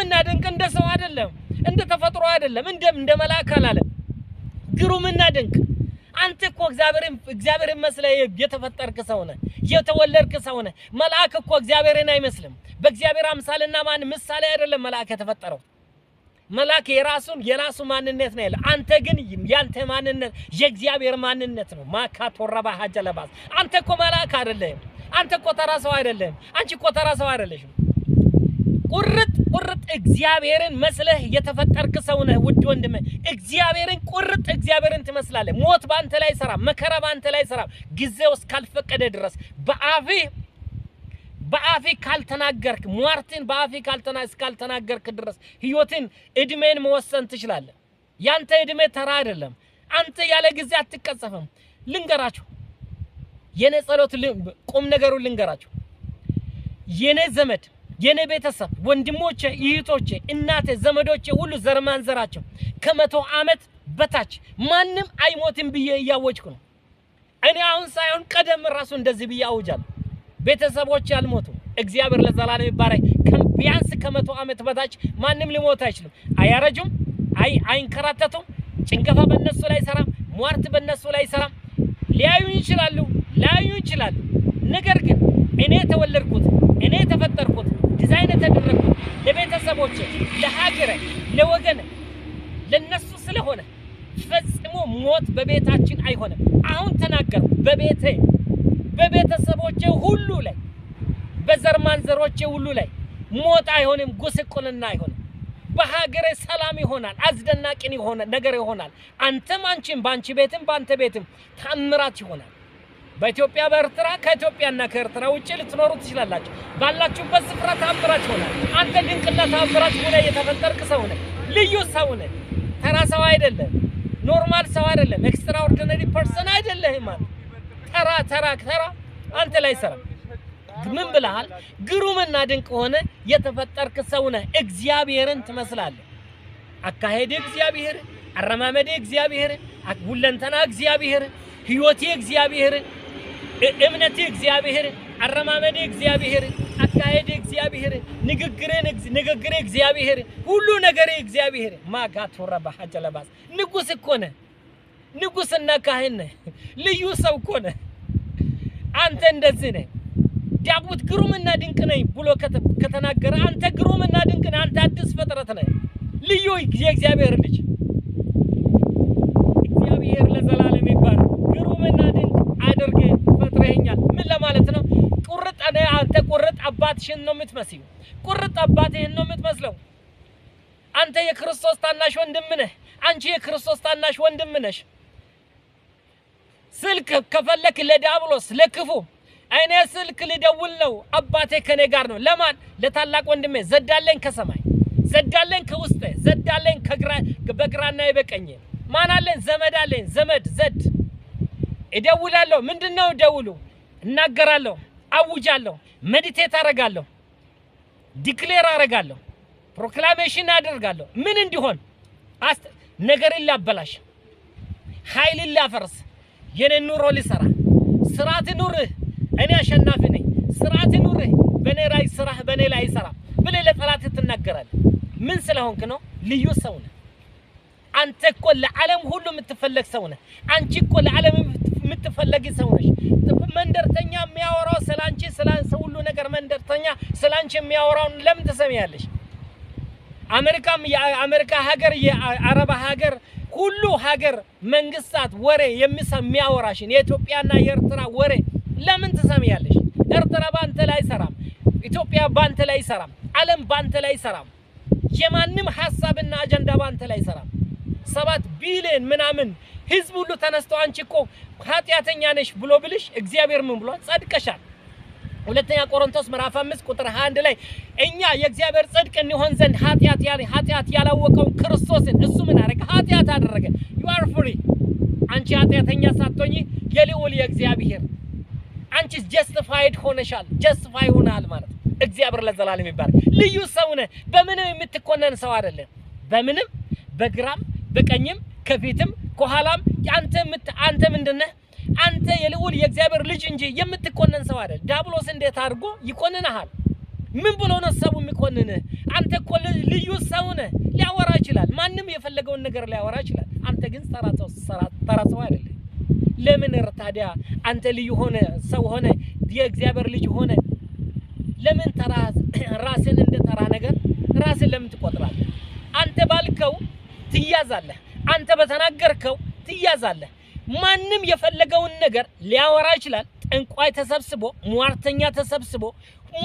ግሩምና ድንቅ እንደ ሰው አይደለም፣ እንደ ተፈጥሮ አይደለም፣ እንደ መልአክ አላለም። ግሩምና ድንቅ አንተ እኮ እግዚአብሔርን መስለህ የተፈጠርክ ሰው ነህ፣ የተወለድክ ሰው ነህ። መልአክ እኮ እግዚአብሔርን አይመስልም። በእግዚአብሔር አምሳልና ማን ምሳሌ አይደለም መልአክ የተፈጠረው። መልአክ የራሱ ማንነት ነው ያለው። አንተ ግን ያንተ ማንነት የእግዚአብሔር ማንነት ነው። ማካቶረባ ሀጀለባስ አንተ እኮ መልአክ አይደለህም። አንተ እኮ ተራ ሰው አይደለህም። አንቺ እኮ ተራ ሰው አይደለሽም። ቁርጥ ቁርጥ እግዚአብሔርን መስለህ የተፈጠርክ ሰው ነህ። ውድ ወንድሜ እግዚአብሔርን ቁርጥ እግዚአብሔርን ትመስላለህ። ሞት ባንተ ላይ አይሰራም። መከራ ባንተ ላይ አይሰራም። ጊዜው እስካልፈቀደ ድረስ በአፍህ ካልተናገርክ፣ ሟርትን በአፍህ እስካልተናገርክ ድረስ ህይወትን እድሜን መወሰን ትችላለህ። ያንተ እድሜ ተራ አይደለም። አንተ ያለ ጊዜ አትቀጸፍም። ልንገራችሁ፣ የኔ ጸሎት ቁም ነገሩን ልንገራችሁ። የኔ ዘመድ፣ የኔ ቤተሰብ፣ ወንድሞቼ፣ እህቶቼ፣ እናቴ፣ ዘመዶቼ ሁሉ ዘር ማንዘራቸው ከ100 ዓመት በታች ማንም አይሞትም ብዬ እያወጅኩ ነው። እኔ አሁን ሳይሆን ቀደም ራሱ እንደዚህ ብዬ አውጃለሁ። ቤተሰቦች አልሞቱም። እግዚአብሔር ለዘላለም ይባረክ። ቢያንስ ከ100 ዓመት በታች ማንም ሊሞት አይችልም። አያረጁም፣ አይንከራተቱም። ጭንገፋ በእነሱ ላይ አይሰራም። ሟርት በእነሱ ላይ አይሰራም። ሊያዩ ይችላሉ፣ ላያዩ ይችላሉ። ነገር ግን እኔ የተወለድኩት፣ እኔ የተፈጠርኩት፣ ዲዛይን የተደረግኩት ለቤተሰቦቼ፣ ለሀገሬ፣ ለወገን፣ ለነሱ ስለሆነ ፈጽሞ ሞት በቤታችን አይሆንም። አሁን ተናገርኩ። በቤቴ፣ በቤተሰቦቼ ሁሉ ላይ፣ በዘር ማንዘሮቼ ሁሉ ላይ ሞት አይሆንም፣ ጉስቁልና አይሆንም። በሀገሬ ሰላም ይሆናል፣ አስደናቂ ነገር ይሆናል። አንተም አንቺም፣ በአንቺ ቤትም በአንተ ቤትም ታምራት ይሆናል። በኢትዮጵያ፣ በኤርትራ፣ ከኢትዮጵያና ከኤርትራ ውጭ ልትኖሩ ትችላላችሁ። ባላችሁበት ስፍራ ታምራት ይሆናል። አንተ ድንቅና ታምራት ሆነህ የተፈጠርክ ሰው ነህ። ልዩ ሰው ነህ። ተራ ሰው አይደለም። Normal ሰው አይደለም። Extraordinary person አይደለህም። አንተ ተራ ተራ ተራ አንተ ላይ ሰራ ምን ብለሃል? ግሩምና ድንቅ ሆነ የተፈጠርክ ሰው ነህ። እግዚአብሔርን ትመስላለህ። አካሄድ እግዚአብሔር፣ አረማመዴ እግዚአብሔር፣ ሁለንተና እግዚአብሔር፣ ህይወቴ እግዚአብሔር፣ እምነቴ እግዚአብሔር፣ አረማመዴ እግዚአብሔር፣ አካሄዴ እግዚአብሔር፣ ንግግሬ እግዚአብሔር፣ ሁሉ ነገሬ እግዚአብሔር። ማጋቶራ ባሐጀለባስ ንጉስ እኮ ነህ። ንጉስና ካህን ነህ። ልዩ ሰው እኮ ነህ። አንተ እንደዚህ ነህ። ዳዊት ግሩምና ድንቅ ነኝ ብሎ ከተናገረ አንተ ግሩምና ድንቅ ነህ። አንተ አዲስ ፍጥረት ነህ። ልዩ የእግዚአብሔር ልጅ። እግዚአብሔር ለዘላለም ይባረክ። ግሩምና ድንቅ አድርገህ ፈጥረኸኛል። ምን ለማለት ነው? ቁርጥ አንተ ቁርጥ አባትሽን ነው የምትመስለው። ቁርጥ አባትህን ነው የምትመስለው። አንተ የክርስቶስ ታናሽ ወንድም ነህ። አንቺ የክርስቶስ ታናሽ ወንድም ነሽ። ስልክ ከፈለክ ለዲያብሎስ፣ ለክፉ እኔ ስልክ ልደውል ነው። አባቴ ከኔ ጋር ነው። ለማን? ለታላቅ ወንድሜ። ዘዳለኝ ከሰማይ፣ ዘዳለኝ ከውስጤ፣ ዘዳለኝ ከግራ፣ በግራና በቀኝ። ማን አለኝ? ዘመድ አለኝ። ዘመድ ዘድ እደውላለሁ። ምንድነው ደውሉ? እናገራለሁ፣ አውጃለሁ፣ meditate አረጋለሁ፣ declare አረጋለሁ፣ proclamation አደርጋለሁ። ምን እንዲሆን? ነገርን ላበላሽ፣ ኃይልን ላፈርስ፣ የኔን ኑሮ ሊሰራ። ስርዓት ኑርህ፣ እኔ አሸናፊ ነኝ። ስርዓት ኑርህ፣ በእኔ ላይ ስራህ በእኔ ላይ አይሰራም ብለህ ለጠላት ትናገራለህ። ምን ስለሆንክ ነው? ልዩ ሰው ነህ። አንተ እኮ ለዓለም ሁሉ የምትፈለግ ሰው ነህ። አንቺ እኮ ለዓለም የምትፈለጊ ሰው ነሽ። መንደርተኛ የሚያወራው ስለ አንቺ፣ ስለ ሁሉ ነገር መንደርተኛ ስለ አንቺ የሚያወራውን ለምን ትሰሚያለሽ? አሜሪካም፣ የአሜሪካ ሀገር፣ የአረብ ሀገር፣ ሁሉ ሀገር መንግስታት ወሬ የሚያወራሽን የኢትዮጵያና የኤርትራ ወሬ ለምን ትሰሚያለሽ? ኤርትራ ባንተ ላይ አይሰራም። ኢትዮጵያ ባንተ ላይ አይሰራም። ዓለም ባንተ ላይ አይሰራም። የማንም ሀሳብና አጀንዳ ባንተ ላይ አይሰራም። 7 ቢሊዮን ምናምን ህዝብ ሁሉ ተነስቶ አንቺ እኮ ኃጢአተኛ ነሽ ብሎ ብልሽ እግዚአብሔር ምን ብሏል? ጸድቀሻል። ሁለተኛ ቆሮንቶስ ምዕራፍ 5 ቁጥር 21 ላይ እኛ የእግዚአብሔር ጽድቅ እንሆን ዘንድ ኃጢአት ያላወቀውን ክርስቶስን እሱ ምን አደረገ? ኃጢአት አደረገ። You are free። አንቺ ኃጢአተኛ ሳትሆኚ የልዑል የእግዚአብሔር አንቺ justified ሆነሻል። Justify ሆነሃል ማለት ነው። እግዚአብሔር ለዘላለም ይባረክ። ልዩ ሰው ነህ። በምንም የምትኮነን ሰው አይደለም። በምንም፣ በግራም በቀኝም ከፊትም ከኋላም አንተ ምንድን ነህ? አንተ የልዑል የእግዚአብሔር ልጅ እንጂ የምትኮነን ሰው አይደል። ዲያብሎስ እንዴት አድርጎ ይኮንንሃል? ምን ብሎ ነው ሰው የሚኮንንህ? አንተ እኮ ልዩ ሰው ነህ። ሊያወራ ይችላል። ማንም የፈለገውን ነገር ሊያወራ ይችላል። አንተ ግን ተራ ሰው አይደለም። ለምን ታዲያ አንተ ልዩ ሆነ ሰው ሆነ የእግዚአብሔር ልጅ ሆነ ለምን ተራ ራስን እንደ ተራ ነገር ራስን ለምን ትቆጥራለህ? አንተ ባልከው ትያዛለህ። አንተ በተናገርከው ትያዛለህ። ማንም የፈለገውን ነገር ሊያወራ ይችላል። ጠንቋይ ተሰብስቦ፣ ሟርተኛ ተሰብስቦ፣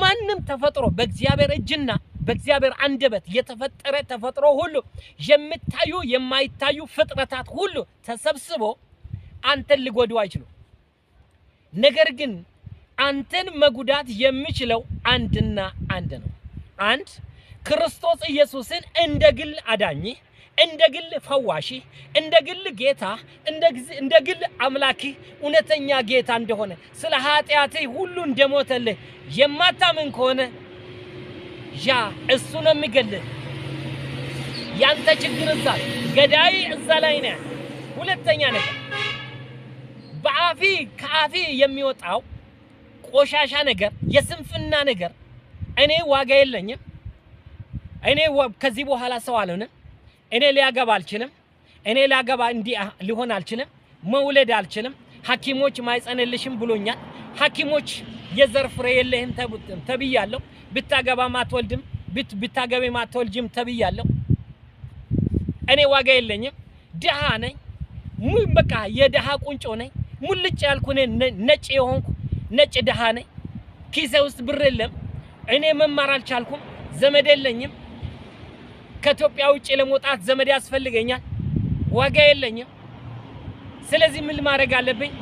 ማንም ተፈጥሮ በእግዚአብሔር እጅና በእግዚአብሔር አንደበት የተፈጠረ ተፈጥሮ ሁሉ የሚታዩ የማይታዩ ፍጥረታት ሁሉ ተሰብስቦ አንተን ሊጎዱ አይችሉም። ነገር ግን አንተን መጉዳት የሚችለው አንድና አንድ ነው። አንድ ክርስቶስ ኢየሱስን እንደ ግል አዳኝህ፣ እንደ ግል ፈዋሽህ፣ እንደ ግል ጌታ፣ እንደ ግል አምላክህ እውነተኛ ጌታ እንደሆነ ስለ ኃጢአትህ ሁሉ እንደሞተልህ የማታምን ከሆነ ያ እሱ ነው የሚገልህ። ያንተ ችግር እዛ ገዳይ እዛ ላይ ነው። ሁለተኛ ነገር በአፊ ከአፊ የሚወጣው ቆሻሻ ነገር፣ የስንፍና ነገር፣ እኔ ዋጋ የለኝም፣ እኔ ከዚህ በኋላ ሰው አልሆንም፣ እኔ ሊያገባ አልችልም፣ እኔ ሊያገባ እንዲህ ሊሆን አልችልም፣ መውለድ አልችልም፣ ሐኪሞች ማይጸንልሽም ብሎኛል፣ ሐኪሞች የዘር ፍሬ የለህም ተብያለሁ፣ ብታገባም አትወልድም፣ ብታገቢም አትወልጅም ተብያለሁ፣ እኔ ዋጋ የለኝም፣ ድሃ ነኝ፣ በቃ የድሃ ቁንጮ ነኝ፣ ሙልጭ ያልኩ እኔ ነጭ የሆንኩ ነጭ ድሃ ነኝ፣ ኪሴ ውስጥ ብር የለም፣ እኔ መማር አልቻልኩም፣ ዘመድ የለኝም፣ ከኢትዮጵያ ውጭ ለመውጣት ዘመድ ያስፈልገኛል፣ ዋጋ የለኝም። ስለዚህ ምን ማድረግ አለብኝ?